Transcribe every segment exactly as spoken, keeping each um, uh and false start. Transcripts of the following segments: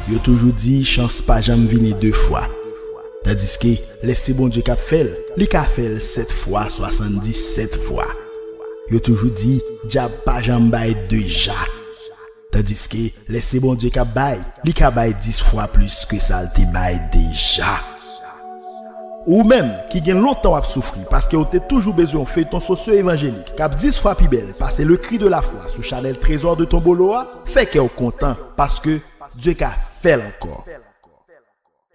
Yo toujou di chans pa janm vini de fwa. Tandiske, lè se Bondye k ap fè l, li ka fè l sèt fwa, swasanndisèt fwa. Yo toujou di dyab pa janm bay de ja. Tandiske, lè se Bondye k ap bay, li ka bay dis fwa plis ke sa l te bay deja. Ou menm ki gen lontan w ap soufri paske w te toujou bezwen yon feyton sosyo evanjelik k ap dis fwa pi bèl pase Le Cri de la Foi sou chanèl Trésor de Tombolo a, fè kè w kontan paske Dye ka fè l ankò.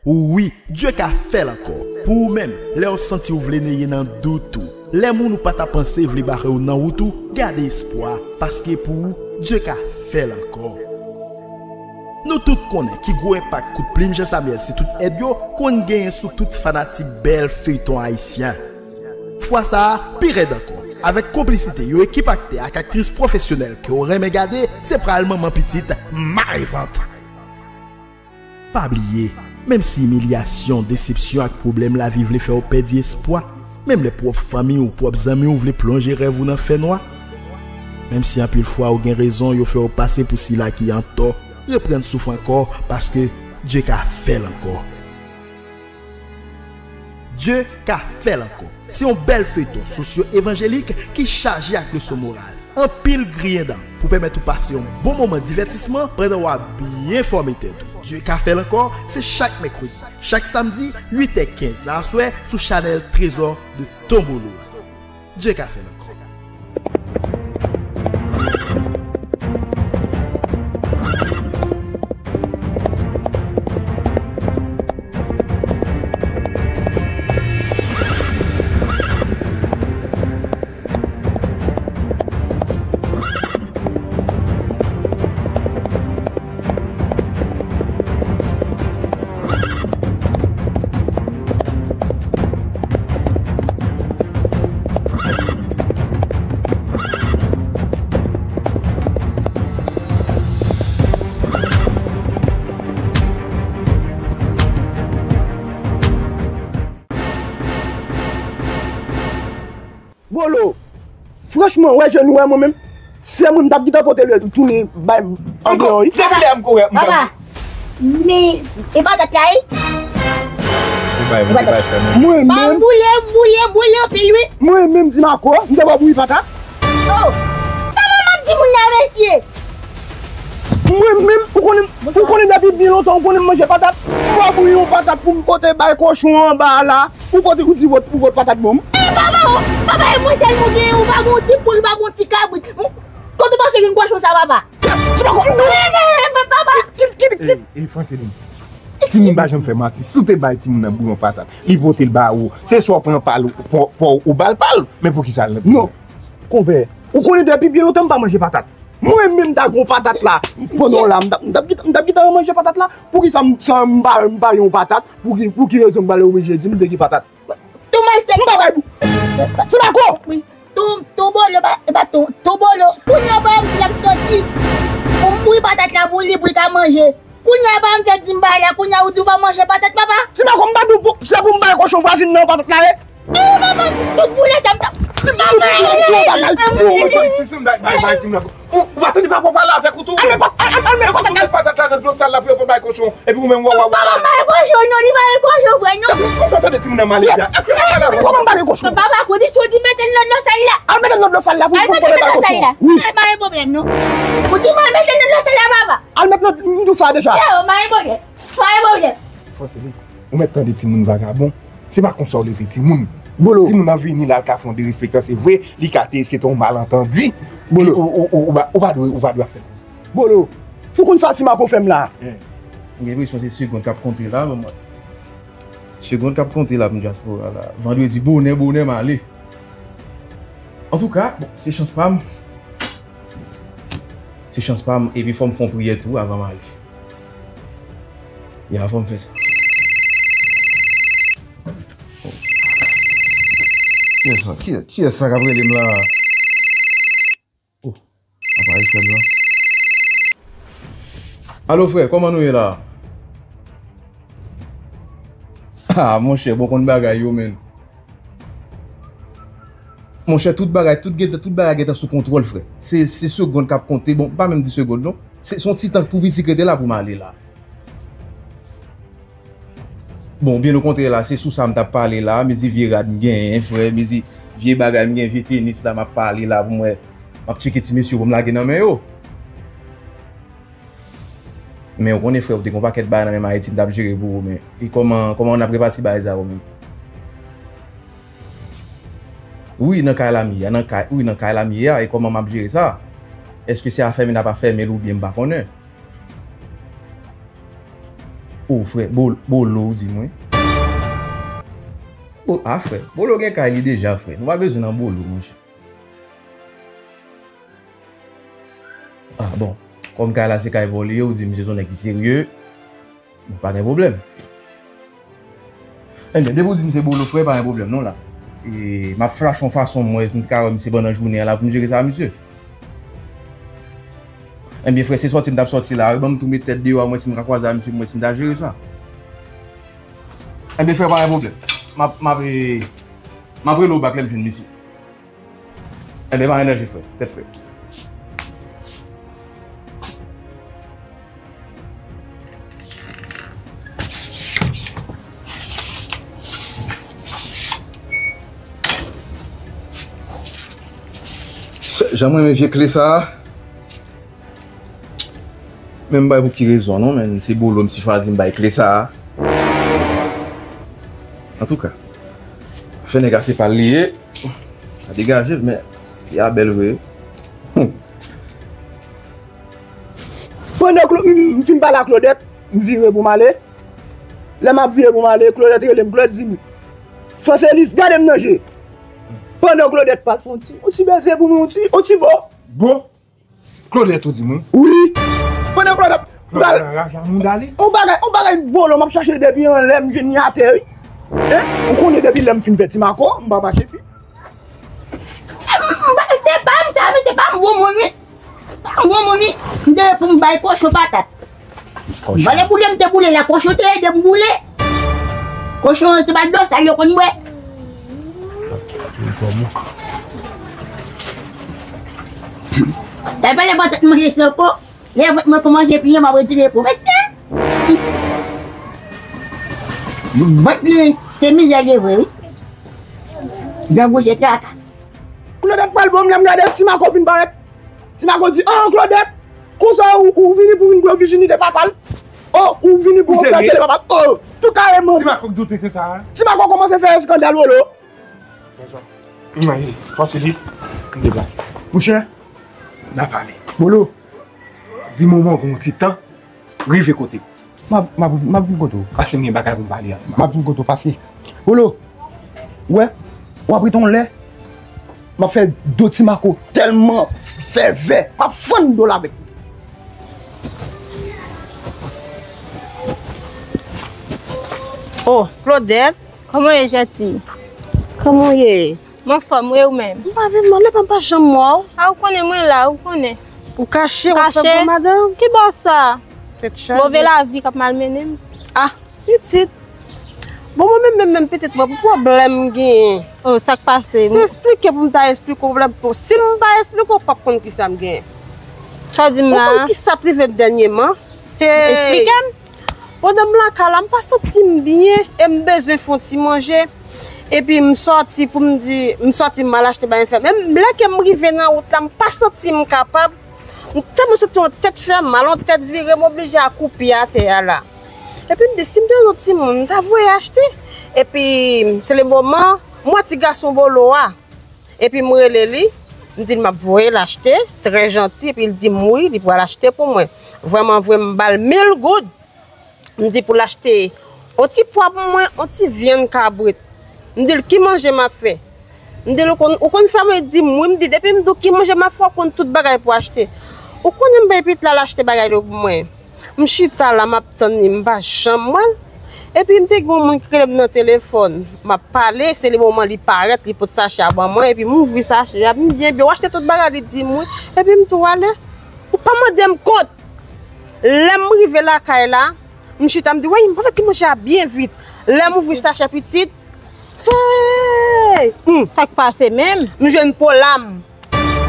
Wi, Dye ka fè l ankò. Pou ou menm, lè w santi w vle neye nan dout ou, lè moun ou pa ta panse vle bare w nan wout ou, gade espwa, paske pou ou, Dye ka fè l ankò. Nou tout konnen ki gwo enpak kout plim Jean Samuel Sitout Èd yo konn genyen sou tout fanatik bèl feyton ayisyen. Fwa sa a, pi rèd ankò, avèk konplisite yon ekip aktè ak aktris pwofesyonèl ke w renmen gade, se pral manman pitit marevant. Pa bliye, menm si imilyasyon, desepsyon ak pwoblèm lavi vle fè w pèdi espwa, menm lè pwòp fanmi w, pwòp zanmi w vle plonje rèv ou nan fènwa, menm si anpil fwa ou gen rezon yo fè w pase pou sila ki antò, reprann souf ankò, paske Dye ka fè l ankò. Dye ka fè l ankò. Se yon bèl feyton sosyo evanjelik ki chaje ak leson moral. Anpil griyen dan pou pèmèt ou pase yon bon moman divètisman pandan w ap byen fòme tèt ou. Dye ka fè l ankò, se chak mèkredi, chak samdi, uit è kenz nan aswè sou chanèl Trésor de Tombolo a. Dye ka fè l ankò. Bolo, franchman, wè je nou wè mwen menm, se mwen m t ap gentan pote l tounen bay m andeyò wi. Depi lè m kouri m Papa, men e patat la wi. Ou bay, ou bay frè mwen. Mwen menm, boule, boule, boule anpil wi. Mwen menm Dimako, m te ba bouyi patat. Oh, sa manman di moun nan mesye. Mwen menm, ou konnen, ou konnen depi byen lontan, ou konnen m manje patat. M ba bouyi yon patat pou m pote bay kochon anba a la. Ou kote ou di ou pot patat ban m. Eh, papa, oh, papa, e mwen sèl mwen genyen, ou pa gon ti poul, ou pa gon ti kabrit. Kote ou panse vin kochon sa, papa? Ti pa konn non. Eh, eh, eh, papa. Ki, ki, ki? Eh, eh, Franselis. Timoun pa janm fè manti. Si w te bay timoun nan bouyon patat, li pote l ba ou. Se swa w pran pa l, pa, pa w, ou ba l pa l. Men poukisa l nan bouyon? Non, konpè. Ou konnen depi byen lontan m pa manje patat. Mwen menm ta gon patat la. Pandan w la, m t ap, m t ap, m t ap gentan manje patat la. Poukisa m, sa m pa, m pa yon patat? Pou ki, pou ki rezon m pral oblije di m de ki patat? Tou mal fèt. M pa bay pou. Ti Mako! Wi. Tou, tou bolo, pa, pa tou, tou bolo. Kounye a pa m di l ap soti. Pou m bouyi patat la pou li, pou l ka manje. Kounye a pa m fèk di m bay la, kounye a ou di ou pa manje patat, papa. Ti Mako, m pa di w pou, se pou m bay kochon vwazin nan patat la, e? Eh, papa, tout boule sa m ta. Papa, e, e, e, e, e, si, si, m bay, bay, bay, si, m bay. Ou, ou pa tande papa w pale avèk ou tou? Al met pa-, al, al, al met patat la. Al met patat la nan dlo sal la pou yo pa bay kochon. Epi ou menm, w a, w a, w a. Papa, pa gen kochon, non, li pa gen kochon vre, non. Èske w konsantre timoun nan maladi a? Èske l ap pale avè w? Kòman m pa gen kochon? Papa, kou di sou di mete l nan dlo sal la. Al mete l nan dlo sal la pou, pou, pou bay kochon. Al mete l nan dlo sal la. Wi. Pa gen pwoblèm, non. Ou di m al mete l nan dlo sal la, papa. Al met nan dlo sa deja. Yo, pa gen pwoblèm. Pa gen pwoblèm. Franselis, ou mèt tande timoun vagabon. Se pa konsa w leve timoun. Bolo. Timoun nan vini la, l ka fè yon derespektan, se vre, li ka te, se te yon malantandi. Bolo. Ou, ou, ou, ou pa, ou pa dwe, ou pa dwe ap fè konsa. Bolo, si w konn sa Ti Mako fè m la. Eh, m gen enpresyon se segond k ap konte la, ban mwen. Segond k ap konte la pou dyaspora la. Vandredi, bonè, bonè, m ale. Antouka, bon, se chans pa m. Se chans pa m, epi fò m fè yon priyè tou avan m ale. Ya, fò m fè sa. Kiyès sa? Kiyès, kiyès sa k ap rele m la? Oh, apa Echèl la? Alo, frè, kòman nou ye la? Ah, monchè, bon, konn bagay yo, menn. Monchè, tout bagay, tout gentan, tout bagay gentan sou kontwòl, frè. Se, se segond k ap konte. Bon, m pa menm di segond, non. Se, se yon ti tan tou piti k rete la pou m ale la. Bon, byen okontrè la, se sou sa m t ap pale la, mezi vye rad m genyen, frè, mezi vye bagay m genyen, vye tenis la, m ap pale la pou m wè, m ap tcheke ti mesye pou m lage nan men yo. Men ou konnen, frè, ou te gen yon pakèt bagay nan menm Ayiti m t ap jere pou ou, men e kòman, kòman n ap repati bagay sa yo menm? Wi, nan kay la m ye a, nan kay, wi, nan kay la m ye a, e kòman m ap jere sa? Èske se a fèmen n ap a fèmen l oubyen m pa konnen? O, frè, Bol-, Bolo, ou di m, wi. Bo-, a, frè, Bolo gen kay li deja, frè. Nou pa bezwen nan Bolo, monchè. Ah, bon. Kòm kay la se kay pa w li ye, ou di m se yon nèg ki serye, bon, pa gen pwoblèm. Enben, depi w di m se Bolo, frè, pa gen pwoblèm, non, la. E, m ap flash yon fason, m wè, m ka wè misye pandan jounen an la pou m jere sa a misye. Enben, frè, se sòti m t ap sòti la, wi, ban m tou met tèt deyò a, m wè si m ka kwaze a misye, m wè si m ta jere sa. Enben, frè, pa gen pwoblèm. M ap, m ap, e, m ap rele w back lè m jwenn misye. Enben, pa gen danje, frè. Tèt frè. Jan mwen renmen vye kle sa a. Men m bay pou ki rezon non, men se Bolo m si chwazi m bay kle sa a. Antouka, afè nèg a se pa l li ye. A degaje l, men li a bèl vre. Pandan Cla-, m, m fin pale a Claudette, m vire pou m ale. Lè m ap vire pou m ale, Claudette rele m, Claudette di m, Francelis, gade m nan je. Pandan Claudette pral fè yon ti, yon ti beze pou mwen, yon ti, yon ti bo. Bo? Claudette ou di m wi. Wi. Pandan Claudette pral, on bagay, on bagay Bolo m ap chache depi anlè m jwenn li atè wi. Hein? Ou konnen depi lè m fin fè Ti Mako, m pa mache fi. M, m, se pa m sa, men se pa m bon moun wi. Pa m bon moun wi. M te pou m bay kochon patat. Kochon. Valè boule m te boule la, kochon te ede m boule. Kochon se pa dlo sal yo konn bwè. Dayè pa lè patat manje san po. Lè vant mwen pou manje pye, m ap retire po. Mesye! Vant li, se mizè li vre wi. Grangou se traka. Claudette pral bon, lè m gade Ti Mako vin parèt. Ti Mako di, "Ah, Claudette, konsa ou, ou vini pou vin pran vijinite papa l? Oh, ou vini pou ou fè gele papa l? Oh, tou kareman." Ti Mako k doute se sa a. Ti Mako kòmanse fè eskandal, Bolo. Mwen, Francelis, m deplase. Monchè, n a pale. Bolo, di moman gon ti tan, rive kote m. M ap, m ap, m ap vin kote w. Paske m gen bagay pou m pale ansanm. M ap vin kote w, paske, Bolo, ou wè, w ap rete yon lè, m ap fè do Ti Mako tèlman fè vè, m ap fann do l avèk. Oh, Claudette. Kòman w ye, Jèti? Kòman w ye? M anfòm, wi, ou menm? M pa vin mande, pa, m pa janm wè w. A, ou konnen mwen la, ou konnen. Ou kache, w ap fè gwo madanm? Ki bò sa? Tèt chaje. Move lavi k ap malmennen m. Ah, pitit. Bon, mwen menm, menm, menm pitit mwen, pou pwoblèm m genyen. Oh, sa k pase? Se eksplike pou m ta eksplike w pwoblèm pou. Si m pa eksplike w, w p ap konn kisa m genyen. Sa w di m la? Ou konn kisa t rive m dènyèman? Hey! Eksplike m. Pandan m lakay la, m pa santi m byen e m bezwen fè yon ti manje. Epi m sòti pou m di, m sòti m al achte bagay m fè. Men lè ke m rive nan wout la, m pa santi m kapab. M tèlman santi yon tèt fè mal, yon tèt vire, m oblije akoupi atè a la. Epi m di, si m te yon timoun, m ta voye achte. Epi se le moman, m wè ti gason Bolo a. Epi m rele li, m di l m ap voye l achte, trè janti, epi l di m wi, li pral achte pou mwen. Vrèman vre, m ba l mil goud. M di pou l achte yon ti pwa pou mwen, yon ti vyann kabrit. M di l ki manje m ap fè. M di l ou konn, ou konn sa mwen di m wi, m di depi m di w ki manje m ap fè, w konn tout bagay pou achte. Ou konnen m bay pitit la al achte bagay yo pou mwen. M chita la, m ap tann li, m pa janm wè l. Epi m te gen yon moun ki rele m nan telefòn. M ap pale, se le moman li parèt, li pot sache a ban mwen, epi m ouvri sache a, m byen byen, w achte tout bagay, li di m wi, epi m tou ale. Ou pa mande m kont. Lè m rive lakay la, m chita, m di, wey, m pa fè ti manje a byen vit. Lè m ouvri sache a pitit, hey! Hmm. Sa k pase menm? M jwenn polam.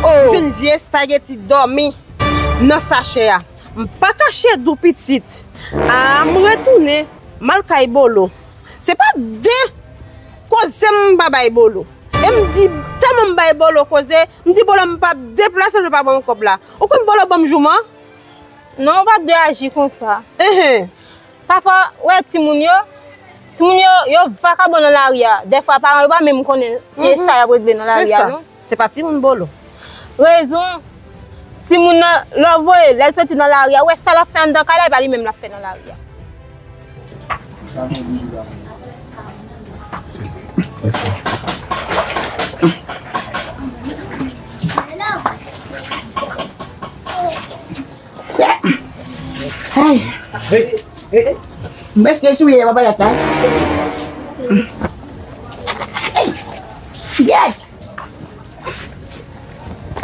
Oh. M jwenn vye espageti dòmi nan sachè a. M pa kache di w pitit. A, m retounen, m al kay Bolo. Se pa de koze m pa bay Bolo. E m di, tèlman m bay Bolo koze, m di Bolo m p ap deplase lè l pa ban m kòb la. Ou konn Bolo ban m jouman? Non, ou pa t dwe aji konsa. Enhen. Pafwa, ou wè timoun yo, timoun yo, yo vakabon nan lari a. Dèfwa, paran yo pa menm konnen se sa y ap regle nan lari a, non. Se pa timoun Bolo. Rezon, timoun nan, lè w voye l, lè l soti nan lari a, ou wè sa l ap fè anndan kay la, e pa li menm l ap fè nan lari a. Ay. M prèske souye, papa, gata. Ay. Gad.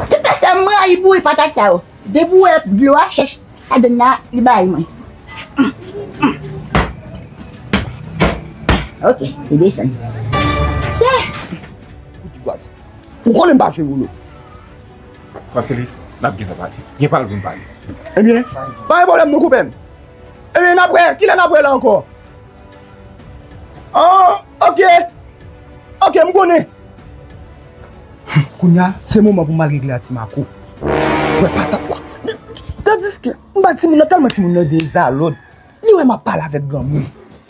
Tout lè sa m rayi boure patat sa yo. Depi w wè dlo a chèch ladann la, li bay mwen. Ok, li desann. Se. Ou konnen m pa jwe wolo. Frè Selis, n ap gentan pale. Gen pale pou n pale. Ebyen, pa gen pwoblèm, nou koupe m. Ebyen, n ap wè. Kilè n ap wè la ankò? Ah, ok. Ok, m konnen. Kounye a, se moman pou m al regle a Ti Mako. Wè patat la. Tandiske, m ba timoun nan, tèlman timoun nan dezalòd. Li wè m ap pale avèk granmoun.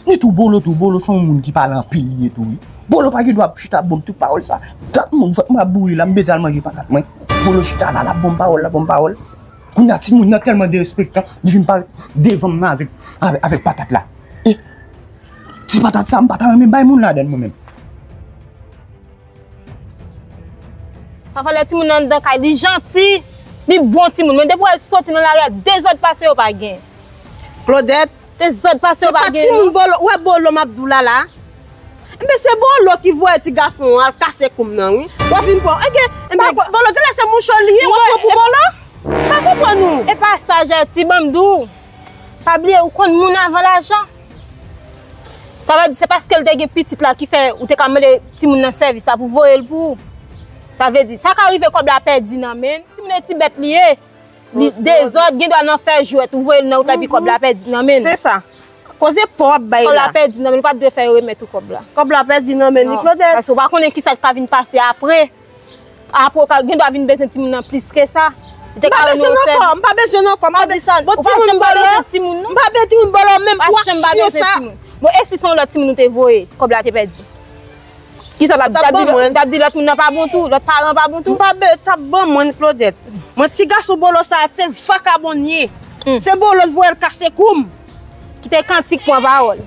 Li tou Bolo, tou Bolo, se yon moun ki pale anpil li ye tou, wi. Bolo pa gen dwa ap chita ap ban m tout pawòl sa. Dat moun, fòk mwen ap boure la, m bezwen al manje patat mwen. Bolo chita la, l ap ban m pawòl, l ap ban m pawòl. Kounye a, timoun nan tèlman derespektan, li vin parèt devan m nan avèk, avèk, avèk patat la. E, ti patat sa, m pa ta renmen bay moun ladann mwen menm. Pafwa lè timoun nan anndan kay, li janti, li bon timoun. Men depi w wè l soti nan lari a, dezòd pase yo pa gen. Claudette, dezòd pase yo pa gen, non. Se pa timoun Bolo, ou wè Bolo m ap di w la la? Enben se Bolo ki voye ti gason an al kase kou m nan, wi. W ap vin pran, enben, enben, Bolo, genlè se moucho li ye, w ap pran pou Bolo? M pa konprann ou. E pa sa, Jèti, ban m di w. Pa bliye, ou konn moun avan lajan. Sa vle di, se paske l te gen pitit la ki fè ou te ka mande timoun nan sèvis la pou voye l pou ou. Sa vle di, sa ka rive kòb la pèdi nan men l. Timoun e ti bèt li ye. Li dezòd, gen dwa nan fè jwèt, ou voye l nan wout la, epi kòb la pèdi nan men l. Se sa. Koze pa w ap bay la. Kòb la pèdi nan men l, ou pa t dwe fè yo remèt ou kòb la. Kòb la pèdi nan men li, Claudette. Paske ou pa konnen kisa k ka vin pase apre. Apre, ou ka gen dwa vin bezwen timoun nan plis ke sa. Li te ka renmen w sèl. M pa bezwen l ankò, m pa bezwen l ankò, m pa bezwen. Bon, timoun Bolo, m pa bezwen timoun Bolo menm pou aksyon sa. Bon, e si se yon lòt timoun ou te voye, kòb la te pèdi? Kisa l ap di? L ap di, l ap di lòt moun nan pa bon tou, lòt paran pa bon tou? M pa be, t ap ban mwen, Claudette. Mwen, ti gason Bolo sa, se vakabon l ye. Se Bolo t voye l kase kou m. Kite kantik pran pawòl.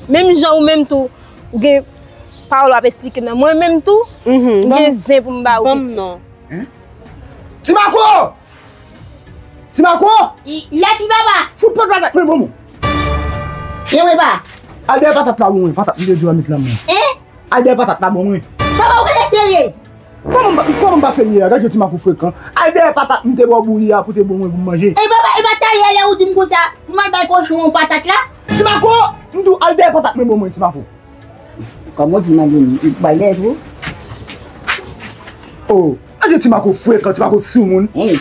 Menm jan ou menm tou, ou gen pawòl w ap esplike m nan. Mwen menm tou, m gen zen pou m ba ou pitit. Ban m non. Ti Mako! Ti Mako! Yè ti papa! Fout pòt patat mwen ban mwen. Gen mwen pa. Al dèyè patat la ban mwen, patat m te di w a met la mwen. Hein? Al dèyè patat la ban mwen. Papa, ou genlè seryez. Kòman m pa, kòman m pa serye a? Gad jan Ti Mako frekan. Al dèyè patat m te ba w bouyi a pou te ban mwen pou m manje. E papa, e pa talè a lè ou di m konsa, pou m al bay kochon an patat la? Ti Mako, m di w al dèyè patat mwen ban mwen, Ti Mako. Kòm ou di m al vini, ou bay lèz ou. Oh, gad jan Ti Mako frekan, Ti Mako soumoun. Hein.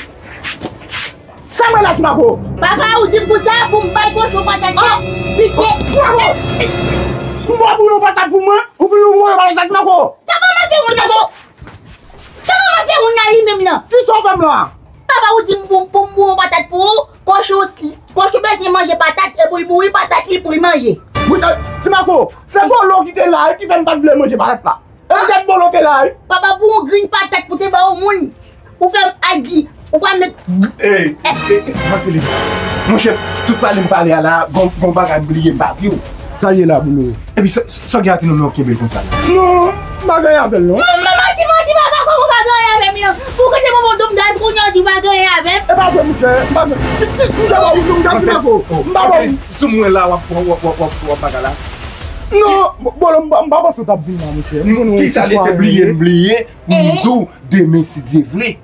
Sa mwen la, Ti Mako? Papa, ou di m konsa pou m bay kochon patat la, piske... Ti Mako! M ba w bouyon patat pou mwen, ou vin ou manje patat la, Ti Mako! Sa pa manje moun nan, non! Sa pa manje moun nan li menm nan! Kisa w fè m la? Papa, ou di m pou, pou m bouyon patat pou ou, kochon, kochon bezwen manje patat, e pou l bouri patat li pou l manje. Monchè, Ti Mako, se Bolo ki te la, ki fè m pa t vle manje patat la. E m gad Bolo te la, wi. Papa, pou yon grenn patat pou te ba yon moun, ou fè m al di, ou pral met... Ey, ey, ey, Marcelis, monchè, tout pale m pale a la, gon, gon bagay m bliye m pa di w. Sa l ye la, Bolo? Epi sa, sa w gen ak timoun nan w kenbe l konsa la? Non, m pa gen anyen avè l, non. Non, non, manti, manti, papa, kòman w pa gen anyen avè m, non? Pou kote moman w dom gaz kounye a w di w pa gen anyen avè m? E pa vre, monchè, m pa gen, monchè, m pa gen, m pa gen, m pa gen. Sou mwen la, w ap, w ap, w ap, w ap, w ap bagay la. Non, Bolo, m pa, m pa panse w t ap vin la, monchè. M konnen w... Kisa l ye, se bliye m bliye, m di w, demen, si Dye vle,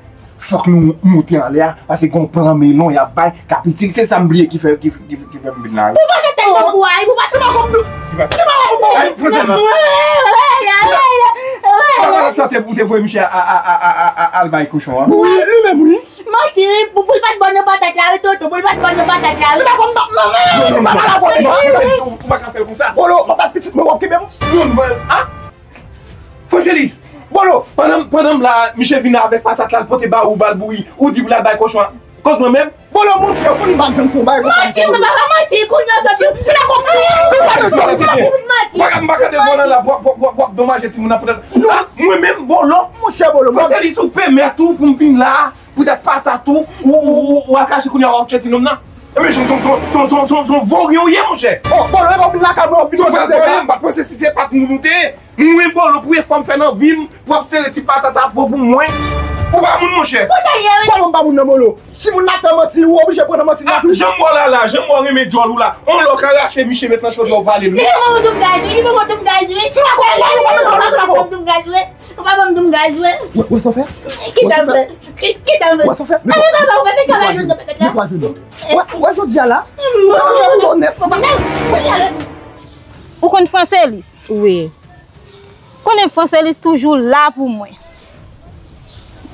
fòk nou moute anlè a, paske gon plan melon y ap bay, k ap itil, se sa m bliye ki fè, ki, ki, ki fè m vin la. Ou pa gen tèt nan kou a, ou pa... Ti Mako, Ti Mako, Ti Mako. Ay, franse nan. Papa, sa te, ou te voye misye a, a, a, a, a, a, al bay kochon an. Wi, li menm, wi. Manti, wi, pou, pou l pa t ban nan patat la, wi, tonton, pou l pa t ban nan patat la, wi. Ti Mako, m pa, m Ou pa ka fè l konsa. Bolo, m ap bat pitit mwen, w ap kenbe m. Franselis, Bolo, pandan, pandan m la, misye vin avèk patat la, l pote ba ou, ba l bouyi, ou di pou l al bay kochon an. Koz mwen menm? Bolo, monchè, ou konn m pa janm fè yon bagay konsa. Manti, papa, pa manti, kounye a w soti. Se la kòm ou pa ka, m pa ka devan la, w ap, w ap, w ap, w ap domaje timoun nan poutèt. Ah, mwen menm, Bolo. Monchè, Bolo, Franselis, ou pèmèt ou pou m vin la, poutèt patat ou, ou, ou, ou, ou al kache kounye a, w ap tchè ti nonm nan. Ebyen, se yon voryen ou ye, monchè. Oh, Bolo, epa w vin lakay mwen, w vin mande sa. M pa t panse si se pa t moun ou te ye. Mwen, Bolo, premye fwa m fè nan vi m, pou ap sere ti patat a po pou mwen. Ou pa moun, monchè. Kòman m pa moun nan, Bolo? Si moun nan fè manti, ou oblije pran nan manti nan tou. Jan m wè w la la, jan m wè w renmen djòl ou la. On lè w ka rache miche met nan chodyè w vale l, wi. Li pran yon doub gaz, wi, li pran yon doub gaz, wi. Ti makòl, ou pa menm pale, ti makòl. Ou pa ban m doub gaz, wi. Ou pa ban m doub gaz, wi. Wè, wè sa w fè? Kisa m fè? Ki, kisa m fè? Wè sa w fè? Ah, men papa, ou pa te ka ba nou nan patat la. Wè, wè jodi a la. Ou konn Franselis? Wi. Konnen Franselis toujou la pou mwen.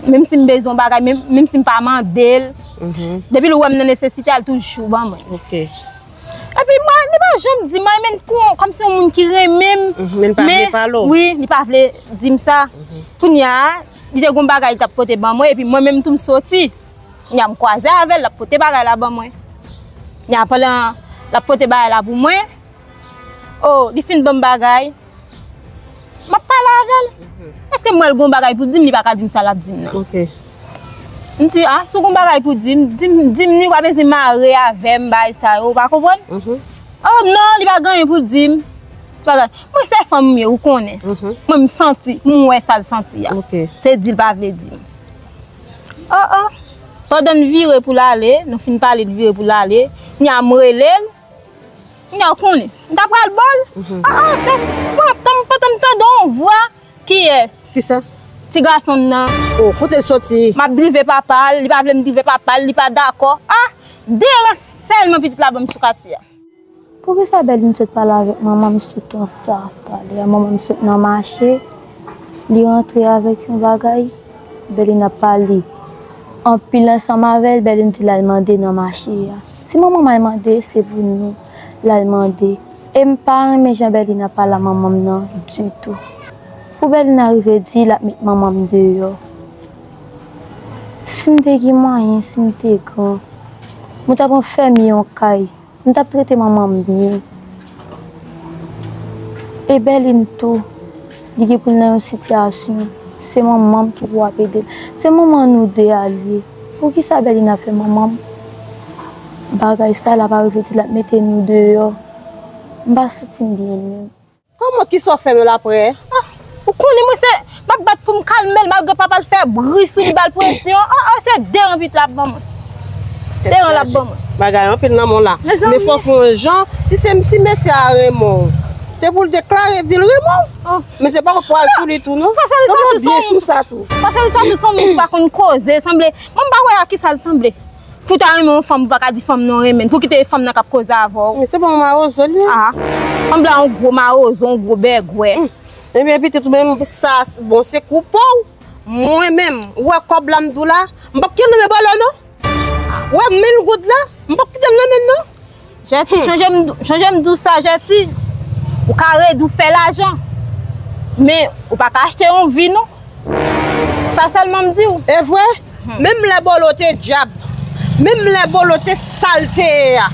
Menm si m bezwen yon bagay, menm, menm si m pa mande l, depi l wè m nan nesesite a, l toujou ban mwen. Ok. Epi mwen, li pa janm di m anyen, men kou, kòmsi yon moun ki renmen m. Mhm, men l pa vle pale w. Wi, li pa vle di m sa. Mhm. Kounye a, li te gon bagay li t ap pote ban mwen, epi mwen menm tou m soti. Kounye a m kwaze avè l, l ap pote bagay la ban mwen. Kounye a pandan l ap pote bagay la pou mwen, oh, li fin ban m bagay. M ap pale avè l. Mhm. Èske m wè l gon bagay pou di m, li pa ka di m sa l ap di m nan. Ok. M di, ah, si w gon bagay pou di m, di m, di m ni, w pa bezwen mare avè m, bagay sa yo, ou pa konprann? Mhm. Oh non, li pa gen anyen pou l di m. Li pa gen, mwen se fanm m ye, ou konnen. Mhm. Mwen m santi, m wè sa l santi a. Ok. Se di l pa vle di m. Oh, oh. Pandan n vire pou l ale, nou fin pale, n vire pou l ale, kounye a m rele l. Kounye a w konnen, m ta pral ba l. Mhm. Ah, ah, se, m pa t tann, m pa t tann tande yon vwa. Kiyès? Kisa? Ti gason m nan. Oh, kote l soti? M ap drive papa l, li pa vle m drive papa l, li pa dakò. Ah, de an sèlman pitit la ban m sou katye a. Poukisa Bèlin sot pale avèk manman m sou ton sa talè a? Manman m sot nan mache, li rantre avèk yon bagay, Bèlin ap pale anpil ansanm avè l, Bèlin di l al mande nan mache a. Si manman m al mande, se pou nou l al mande. E m pa renmen jan Bèlin ap pale a manman m nan ditou. Pou Bèlin arive di l ap met manman m deyò. Si m te gen mwayen, si m te gran, mwen t ap anfèmen yon kay. M t ap trete manman m byen. E Bèlin tou, li gen pou l nan yon sitiyasyon. Se manman m ki pou ap ede l. Se manman nou de a l ye. Poukisa Bèlin ap fè manman m bagay sa, l ap arive di l ap mete nou deyò? M pa santi m byen menm. Kòman, kisa w fè menm l ap rè? Ah, ou konnen mwen se, m ap bat pou m kalme l, malgre papa l fè bri sou li, ba l presyon. Oh, oh, se deran pitit l ap ban mwen. Deran l ap ban mwen. Bagay anpil nan men w la. Men fò w fè yon jan, si se, si mesye a renmen w, se pou l deklare, di l renmen w. Oh. Men se pa pou w al sou li tou, non. Sanble w byen sou sa tou. Paske l sanble se yon moun ki pa konn koze, sanble, mwen m pa wè a kisa l sanble. Pou w ta renmen yon fanm, ou pa ka di fanm nan w renmen l. Pou w kite fanm nan k ap koze avè w. Men se pa yon mawozo l ye. Ah. Fanm la yon gwo mawozo, yon gwo bègwè. Hmm. Ebyen, pitit ou menm, sa, bon, se kou pa w. Mwen menm, ou wè kòb la m di w la, m p ap kite l nan men Bolo non. Ou wè mil goud la, m p ap kite l nan men l non. Jèti, chanje m, chanje m di w sa, Jèti. Ou ka redi w fè lajan. Men, ou pa ka achte yon vi non. Sa sèlman m di w. E vre? Hmm. Menm lè Bolo te dyab, menm lè Bolo te sa l te ye a,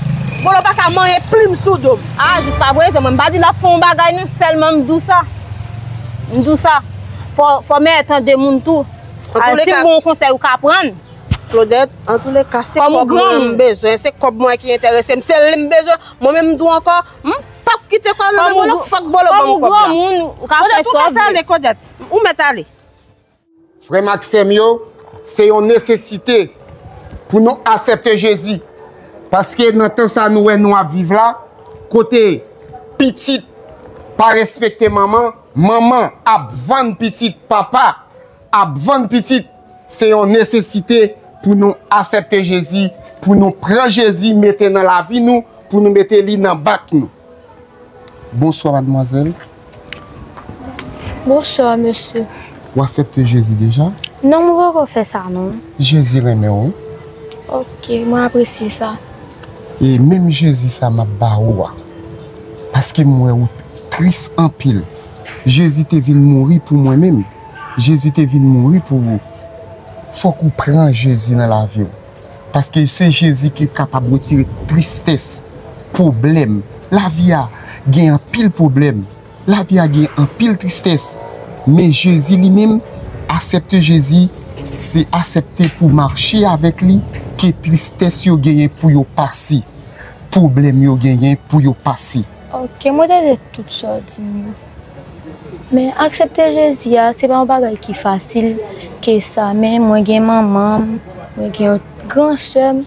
Bolo pa ka manyen plim sou do m. Ah, jiskaprezan, mwen m pa di l ap fè yon bagay non, sèlman m di w sa. M di w sa. Fò, fò mèt tande moun tou. An tou le ka, si m ba w yon konsèy, ou ka pran l. Claudette, an tou le ka, se kòb mwen m bezwen, se kòb mwen ki enterese m, se li m bezwen. Mwen menm m di w ankò, m p ap kite kòb nan men Bolo, fòk Bolo ban m kòb la. Kòm ou granmoun, ou ka fè sa w vle. Claudette, ou mèt ale, Claudette, ou mèt ale. Frè m ak sè m yo, se yon nesesite pou nou aksepte Jezi. Paske nan tan sa nou wè nou ap viv la, kote pitit pa respekte manman, manman ap vann pitit, papa ap vann pitit, se yon nesesite pou nou aksepte Jezi, pou nou pran Jezi, mete nan lavi nou, pou nou mete li nan bak nou. Bonswa, madmwazèl. Bonswa, mesye. Ou aksepte Jezi deja? Non, mwen poko fè sa, non. Jezi renmen w, wi. Ok, mwen apresye sa. E menm Jezi sa m ap ba ou a, paske m wè ou tris anpil. Jezi te vin mouri pou mwen menm. Jezi te vin mouri pou ou. Fòk ou pran Jezi nan lavi w. Paske se Jezi ki kapab retire tristès, pwoblèm. Lavi a gen anpil pwoblèm. Lavi a gen anpil tristès. Men Jezi li menm, aksepte Jezi, se aksepte pou mache avèk li, ke tristès yo genyen pou yo pase. Pwoblèm yo genyen pou yo pase. Ok, mwen tande tout sa w di m yo. Men aksepte Jezi a, se pa yon bagay ki fasil ke sa. Men mwen gen manman m, mwen gen yon gran sè m.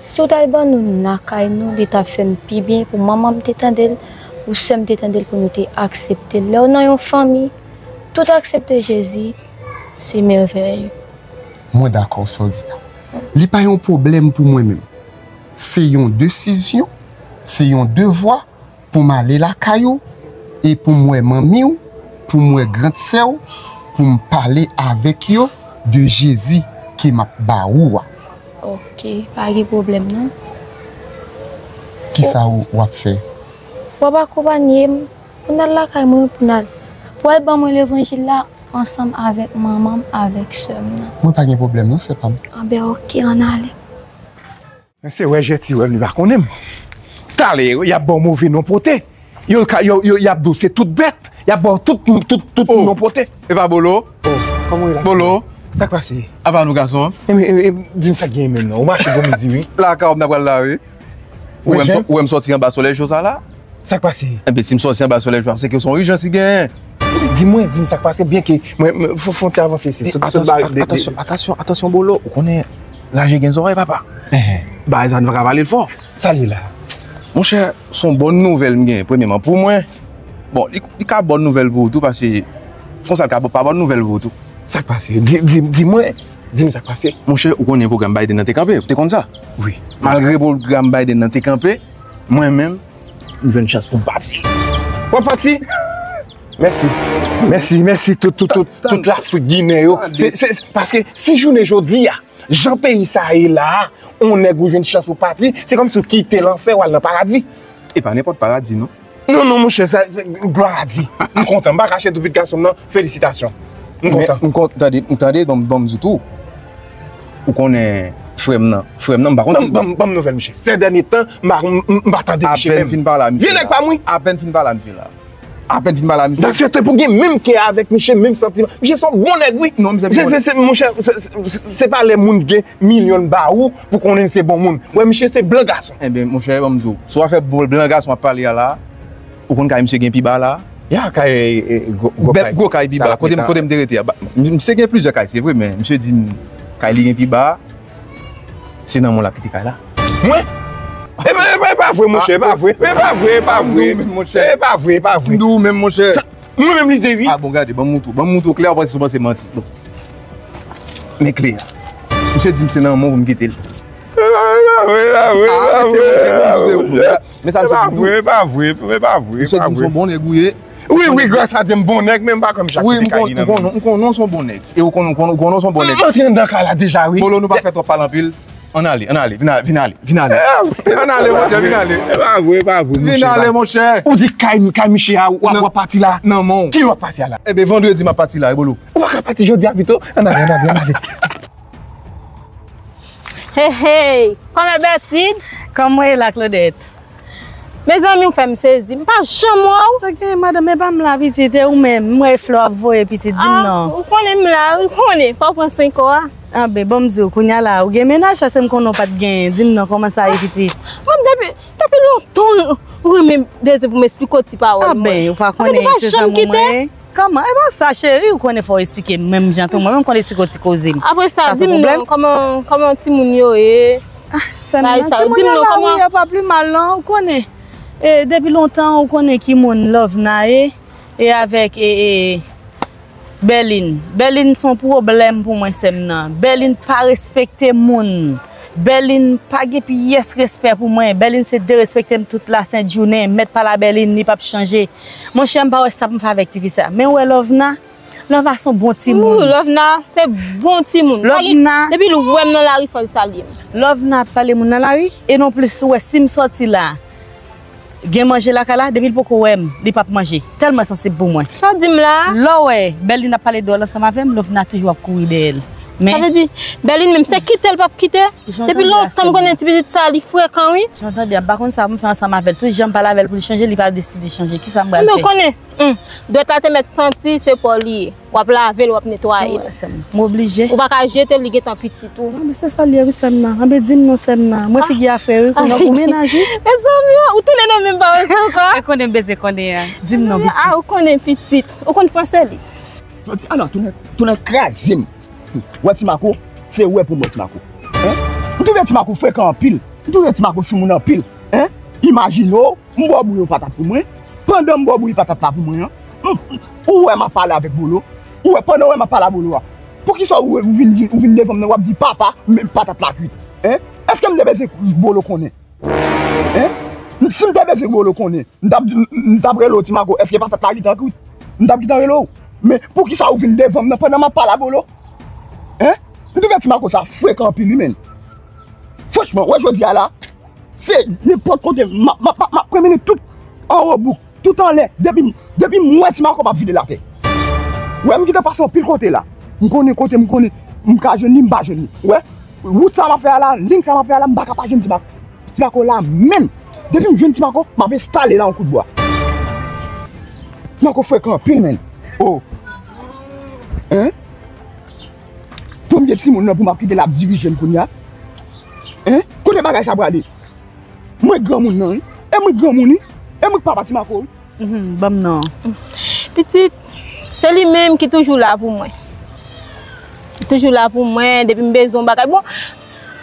Si w t al ban nou lakay nou, li t ap fè m pi byen pou manman m te tande l, pou sè m te tande l, pou nou te aksepte l. Lè w nan yon fanmi, tout aksepte Jezi, se mèvèy. Mwen dakò sa w di a. Li pa yon pwoblèm pou mwen menm. Se yon desizyon, se yon devwa pou m ale lakay ou e pou m wè manmi w, pou m wè grandsè w, pou m pale avèk yo de Jezi ke m ap ba ou a. Ok, pa gen pwoblèm non. Kisa w, w ap fè? W ap akonpanye m pou n al lakay mwen, pou n al, pou w al ban mwen levanjil la ansanm avèk manman m, avèk sè m nan. Mwen pa gen pwoblèm non, sè pa m. Anben, ok, ann ale. Men se wè jèti wè m, li pa konnen m. Talè, y ap ba w move non pote. Yo ka, yo, yo, y ap di w se tout bèt. Y ap ba w tout, tout, tout non pote. E pa Bolo? Oh, kòman w ye la? Bolo? Sa k pase? Apa nou gason? E, e, e, di m sa k genyen menm non. Ou mache gwo midi, wi. Lakay w m t ap pral la, wi. Ou wè m sò-, ou wè m sòti anba solèy cho sa la? Sa k pase? Enben, si m sòti anba solèy cho sa, se ke se yon ijans ki genyen. Di mwen, di m sa k pase, byen ke mwen, mwen, fò, fò n te avanse isit. Sot, sot bare de, de. Atansyon, atansyon, atansyon, Bolo. Ou konnen, raje gen zòrèy, papa. Bagay sa, nou pa ka pale l fò. Sa l ye la? Monchè, se yon bòn nouvèl m gen, premyèman, pou mwen. Bon, li, li ka bòn nouvèl pou ou tou, paske se yon sa l ka pa bòn nouvèl pou ou tou. Sa k pase? Di, di, di mwen, di m sa k pase. Monchè, ou konnen pwogram Biden nan te kanpe, ou te konn sa? Wi. Malgre pwogram Biden nan te kanpe, mwen menm, m jwenn chans pou m pati. W ap pati? Mèsi. Mèsi, mèsi, tout, tout, tout, tout Lafrik Ginen yo. Se, se, se, paske si jounen jodi a, jan peyi sa a ye la a, on nèg ou jwenn chans ou pati, se kòmsi ou kite lanfè, w al nan paradi. E pa nenpòt paradi, non. Non, non, monchè, sa, se glwa a Dye. M kontan, m pa kache tou, pitit gason m nan, felisitasyon. M kontan. M kontan, tande, m tande, ban m, ban m di tou. Ou konnen frè m nan, frè m nan, m pa konn si. Ban m, ban m nouvèl, monchè. Sè dènye tan, m pa, m, m, m pa tande misye menm. Apèn fin pale a misye la. Vye nèg pa m, wi. Apèn fin pale a misye la. Apèn fin pale a misye. Dansè te pou gen menm kè avèk misye, menm santiman. Misye se yon bon nèg, wi. Non, misye se, se, se, monchè, se, se, se pa lè moun gen milyon ba ou pou konnen se bon moun. Wè, misye se blan gason. Enben, monchè, ban m di w, si w ap fè bon blan gason ap pale a la, ou konn kay misye gen pi ba la? Ya, kay, e, e, gwo, gwo kay. Bèt gwo kay pi ba. Kote m, kote m te rete a. Ba, m, misye gen plizyè kay, se vre, men misye di m kay li gen pi ba. Se nan men w l ap kite kay la. Mwen? E pa, e pa, e pa vre, monchè, e pa vre, e pa vre, e pa vre. M di w menm, monchè. E pa vre, e pa vre. M di w menm, monchè. Sa, mwen menm li te, wi. A bon, gade, ban m moutre w, ban m moutre w klè, w ap panse, w panse manti. Bon. Men klè a. Misye di m se nan men w pou m kite l. E pa vre, e pa vre, e pa vre, e pa vre, e pa vre. Men sa misye di m tou. E pa vre, e pa vre, e pa vre. Misye di m se yon bon nèg ou ye. Wi, wi, gras a Dye, m bon nèg, men m pa kwè m chak kite kay li nan men. Wi, m konnen, m konnen w se yon bon nèg. E ou konnen, ou konnen, ou konnen w se yon bon nèg. M antre anndan kay la deja, wi. Bolo, nou pa fè twòp pale anpil. Ann ale, ann ale, vin ale, vin ale, vin ale. Ann ale, monchè, vin ale. E pa vre, e pa vre, monchè. Vin ale, monchè. Ou di kay, kay misye a, w ap, w ap pati la? Nan men w. Kilè w ap pati a la? Enben, vandredi m ap pati la, wi, Bolo. Ou pa ka pati jodi a pito? Ann ale, ann ale, ann ale. Hey, hey! Kòman Bètid? Kòman w ye la, Claudette? Mezanmi, ou fè m sezi. M pa janm wè w. Sa gen, madanm, e pa m la, pitit, e ou menm? M wè e Flò ap voye, pitit, di m non. Ou konnen m la, ou konnen. Fò w pran swen kò a. Anben, bon, m di w, kounye a la, ou gen mennaj, paske m konnen w pa t genyen. Di m non, kòman sa ye, pitit? Bon, depi, depi lontan, ou renmen bezwen pou m esplike w ti pawòl mwen. Anben, ou pa konnen se zanmi w mwen ye? Kòman? E pa sa, cheri, ou konnen fò w esplike m, menm jan tou. Mwen menm konn esplike w ti koze m. Apre sa, di m non, kòman, kòman timoun yo ye? Ah, sè m nan, timoun yo la, wi, yo pa pi mal non, ou konnen. E, depi lontan, ou konnen ki moun Lovna ye, e avèk, e, e, Berline. Berline se yon pwoblèm pou mwen, sè m nan. Berline pa respekte moun. Berline pa gen pyès respè pou mwen. Berline se derespekte m tout lasent jounen. Mèt pale a Berline, li p ap chanje. Monchè, m pa wè sa pou m fè avèk tifi sa. Men ou wè Lovna, Lovna se yon bon timoun. Lovna se bon timoun. Lovna. Depi l wè m nan lari, fò l salye m. Lovna ap salye moun nan lari. E non plis, ou wè, si m sòti la, gen manje lakay la, depi l poko wè m, li p ap manje. Tèlman sansib pou mwen. Sa w di m la? Lè w wè Berline ap pale dwòl ansanm avè m, Lovna toujou ap kouri dèyè l. Men sa vle di, Berline menm, se kite l p ap kite. Depi lontan m konnen ti pitit sa, li frekan, wi. Jan w tande a, m pa konn sa pou m fè ansanm avè l. Tout jan m pale avè l pou l chanje, li pa deside chanje. Kisa m pral fè? Men w konnen, hmm, dwèt la te mèt santi, se pa w li ye. W ap lave l, w ap netwaye l. Jan w wè, sè m nan. M oblije. Ou pa ka jete l, li gentan pitit ou. Ah, men se sa l ye, wi, sè m nan. Anben, di m non, sè m nan. Mwen figi a fè, wi, kounye a pou mennaj, wi. Mezanmi, o, ou tounen nan menm pawòl sa ankò? Ou konnen m bezwen konnen an. Di m non, pitit. Ah, ou konnen pitit. Ou konn franse, Lis? Jodi a la, tounen, tounen kraze m. Wè Ti Mako, se wè pou mwen Ti Mako. Hein? M twouve Ti Mako frekan anpil. M twouve Ti Mako sou moun anpil. Hein? Imajine w, m ba w bouyon patat pou mwen. Pandan m ba w bouyon patat la pou mwen an, m, m, ou wè m ap pale avèk Bolo. Ou wè, pandan w wè m ap pale a Bolo a. Poukisa ou, ou vin, ou vin devan m nan, w ap di, "Papa, men patat la kwit"? Hein? Èske m te bezwen Bolo konnen? Hein? Si m te bezwen Bolo konnen, m t ap, m, m t ap rele w, "Ti Mako, èske patat la gentan kwit?" M t ap gentan rele w. Men poukisa ou vin devan m nan pandan m ap pale a Bolo? Hein? M twouve Ti Mako sa frekan anpil, wi, menn. Franchman, wè jodi a la, se nenpòt kote, m ap, m ap, m ap, m ap pran mennen tout anwo bouk, tout anlè. Depi, depi m wè Ti Mako, m ap vide l atè. Wè, m gentan pase anpil kote la. M konnen kote, m konnen, m ka jwenn li, m pa jwenn li. Wè, wout sa m ap fè a la, liy sa m ap fè a la, m pa ka pa jwenn Ti Mako. Ti Mako la menm. Depi m jwenn Ti Mako, m ap enstale la yon kout bwa. Ti Mako frekan anpil, menn. Oh. Hein? Premye timoun nan pou m ap kite l ap dirije m kounye a. Hein? Kote bagay sa prale? Mwen granmoun nan, wi. E mwen granmoun, wi. E mwen k papa Ti Mako, wi. Mhm, ban m non. Pitit, se li menm ki toujou la pou mwen. Li toujou la pou mwen, depi m bezwen yon bagay. Bon,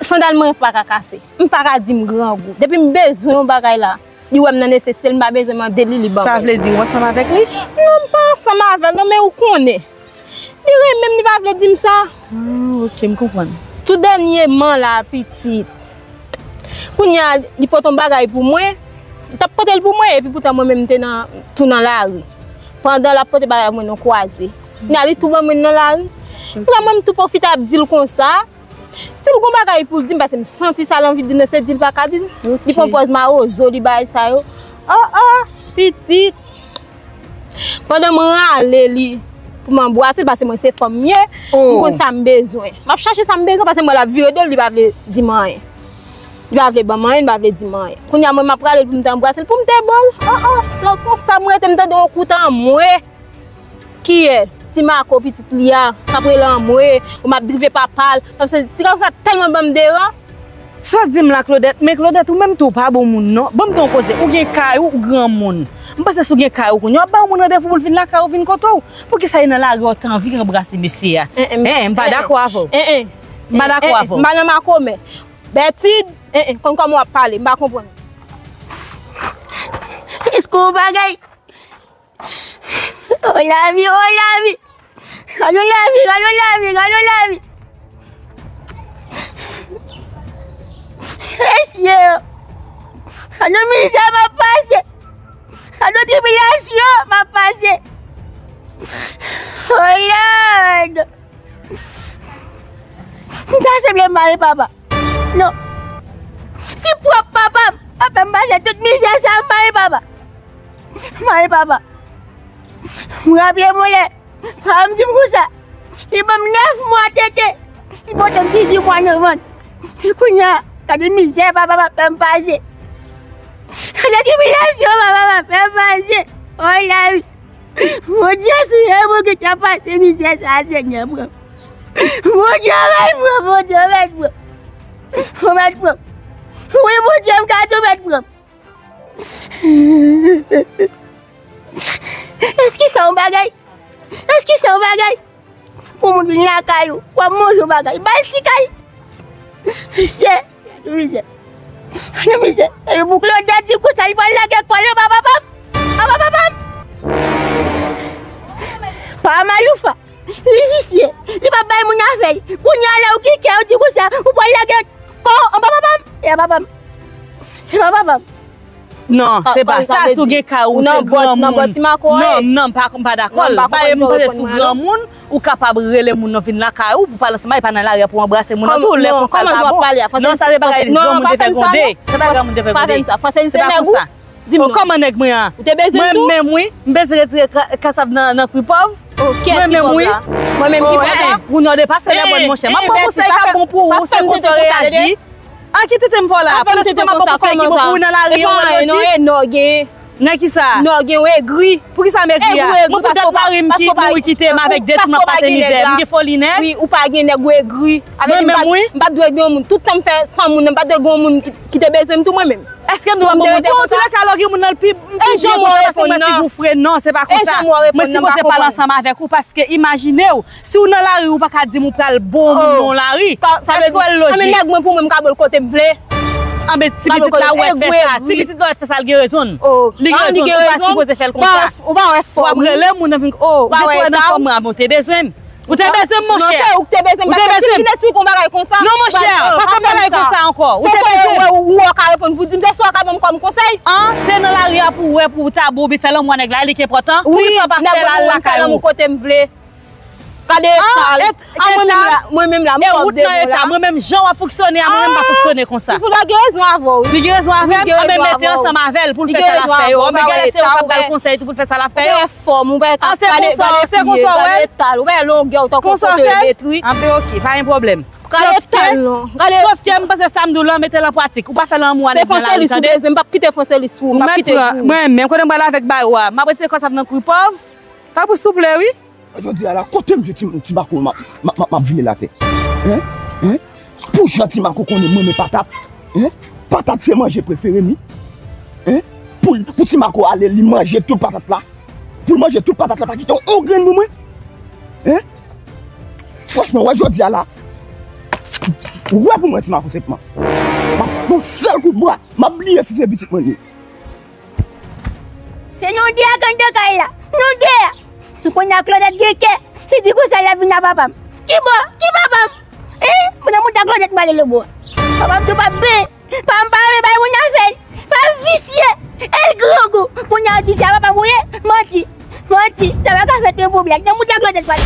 sandal mwen pa ka kase. M pa ka di m grangou. Depi m bezwen yon bagay la, li wè m nan nesesite l, m pa bezwen mande li, li ban mwen. Sa vle di ou ansanm avèk li? Non, m pa ansanm avè l, non, men ou konnen. Li renmen m, li pa vle di m sa. Ah, ok, m konprann. Tou dènyeman la, pitit. Kounye a, li pote yon bagay pou mwen. Li t ap pote l pou mwen, epi poutan mwen menm, m te nan, tou nan lari. Pandan l ap pote bagay la pou mwen, nou kwaze. Kounye a, li tou ban mwen nan lari. Kounye a, mwen, m tou pwofite ap di l konsa. Si l gon bagay pou l di m, paske m santi sa l anvi di m nan, se di l pa ka di l. Ok. Li pran pòz mawozo, li bagay sa yo. Oh, oh, pitit. Pandan mwen rale li pou m anbrase l, paske mwen se fanm m ye, m konn sa m bezwen. M ap chache sa m bezwen, paske m wè l ap vire do l, li pa vle di m anyen. Li pa vle ban m anyen, li pa vle di m anyen. Kounye a, mwen, m ap rale l pou m te anbrase l, pou m te ban l. Oh, oh, se konsa m rete, m tande yon kout anmwe. Kiyès? Ti Mako pitit li a, k ap rele anmwe, ou m ap drive papa l. Paske ti gason sa tèlman ban m deran. Sa w di m la, Claudette? Men Claudette, ou menm tou, ou pa bon moun, non. Ban m di w yon koze. Ou gen kay ou, ou granmoun. M panse si w gen kay ou kounye a, w ap bay yon moun randevou pou l vin lakay ou, vin kote w. Poukisa e nan lari a w te anvi anbrase mesye a? Hein, hein, m pa dakò avè w. M pa dakò avè w. M pa nan makomè. Bètid, hein, hein, konn kòman w ap pale, m pa konprann. Èske w bagay? Oh lavi, oh lavi. Gade yon lavi, gade yon lavi, gade yon lavi. Mesye, gade yon mizè m ap pase. Gade yon tribilasyon m ap pase. Oh Lord. M ta sanble m pa gen papa. Non. Si pwòp papa m ap fè m pase tout mizè sa, m pa gen papa. M pa gen papa. M raple m yon lè, papa m di m konsa, li ban m nèf mwa tete, li pote m dizuit mwa nan vant. Kounye a, gade mizè papa m ap fè m pase. Gade tribilasyon papa m ap fè m pase. Oh lavi. Bondye, si se mwen ki t ap pase mizè sa a, Senyè, pran m. Bondye, mèt pran m, Bondye, mèt pran m. Ou mèt pran m. Wi, Bondye, m ka di w mèt pran m. Èske sa yon bagay? Èske sa yon bagay? Pou moun vin lakay ou, w ap manje yon bagay, ba l ti kal. Mesye, gade mizè. Gade mizè. Epi pou Claudette di konsa, li pral lage kò l anba papa m. Anba papa m. Pa Maloufa. Li visye. Li p ap bay moun afè l. Kounye a la, ou gen kè, ou di konsa, ou pral lage kò w anba papa m. E a papa m. E pa papa m. Non, se pa sa, si w gen kay ou, se granmoun. Non, non, m pa, m pa dakò. Paske m panse si w granmoun, ou kapab rele moun nan vin lakay ou, pou pale ansanm avè l, pa nan lari a pou anbrase moun nan tou, lè konsa l pa bon. Non, sa se bagay granmoun te fè gwonde. Se pa granmoun te fè gwonde. Se pa konsa. Di m non. Kòman nèg mwen an? Ou te bezwen m tou? Mwen menm wi, m bezwen retire ka- kasav nan nan kwi pòv. Oh, kiyès ki pòv la? Mwen menm ki pòv la? Ou nan depase lè mwen monchè. M ap ba w konsèy k ap bon pou ou, se konsa w reyaji. A ki tete m fè w la? Pandan se tan m ap ba w konsèy ki bon pou ou nan lari an, ou nan lòji. Nan kisa? Nèg ou egri. Poukisa m egri a? Mwen poutèt mari m ki mouri kite m avèk de ti mwa pase mizè. M gen foli nèg. Wi, ou pa gen nèg, ou egri. Mwen menm wi. M pa t dwe gen yon moun. Tout tan m fè san moun nan, m pa t dwe gen yon moun ki, ki te bezwen m tou mwen menm. Èske m dwe pa bon moun? Bon, antoulèka lè w gen moun nan l pi, m pi byen kontan paske mwen figi w fre. Non, se pa konsa. Mwen sipoze pale ansanm avèk ou paske imajine w, si w nan lari ou pa ka di m ou pral bon moun nan lari. Èske w wè l lojik? Anben nèg mwen pou mwen m ka bo l kote m vle. Anben ti pitit la ou wè t fè sa. Ti pitit la ou wè t fè sa l gen rezon l. Li gen rezon l, ou pa sipoze fè l konsa. Ou pa wè fòm. W ap rele moun nan vin, oh, ou gen twò nan fòm mwen, a bon, te bezwen m. Ou te bezwen m, monchè. Non, se ou ki te bezwen m, paske si m fin eksplike yon bagay konsa. Non, monchè, pa fè m bagay konsa ankò. Ou te bezwen m. Ou wè w ka reponn pou di m, se sa w ka ban m kòm konsèy. An, se nan lari a pou w wè pou w ta bon, oubyen fè lanmou a nèg la, li ki enpòtan. Poukisa w pa fè l al lakay ou? Kote m vle. Gade eta l. An, mwen menm la, mwen menm la, m pòv devan la. Mwen menm jan w ap fonksyone a, mwen menm pa fonksyone konsa. Ti fi la gen rezon avè w wi. Li gen rezon avè m, anben mete ansanm avè l pou l fè sa l ap fè yo. Anben gade se ou k ap ba l konsèy tou pou l fè sa l ap fè yo. Fòm, ou wè, gade, gade, gade eta l, ou wè longè w tankou kote yo detwi. Anben oke, pa gen pwoblèm. Gade eta l non. Gade. Sòf ke m panse sa m di w la, mete l an pratik. Ou pa fè lanmou a nèg nan lari, tande. Se Fonselis ou bezwen, m p ap kite Fonselis pou ou, m p ap kite pou ou. Ou mèt la, mwen menm, konnen m pral avèk bayo a, m ap retire kòsav nan kwi pòv. Pa pou souple wi. Jodi a la, kote m jwe ti, ti mako m ap, m ap, m ap vini l atè? Hein? Hein? Pou jan ti mako konnen m renmen patat. Hein? Patat se manje prefere m wi. Hein? Pou, pou ti mako ale, li manje tout patat la. Pou l manje tout patat la, pa kite yon grenn pou mwen. Hein? Franchman, wè jodi a la. Wè pou mwen ti mako senpman. M ap, yon sèl kout bra, m ap bliye si se pitit mwen li ye. Se nou de a k anndan kay la. Nou de a. Kounye a Claudette gen kè. Li di konsa l ap vin a papa m. Ki bò? Ki papa m? Hein? Mwen nan mouda Claudette m ale lòtbò a. Papa m tou p ap benyen. Papa m pa renmen bay moun afè l. Papa m visye. E l grangou. Kounye a w di se a papa m ou ye? Manti. Manti. Sa pa ka fèt men pou blag. Nan mouda Claudette m ale.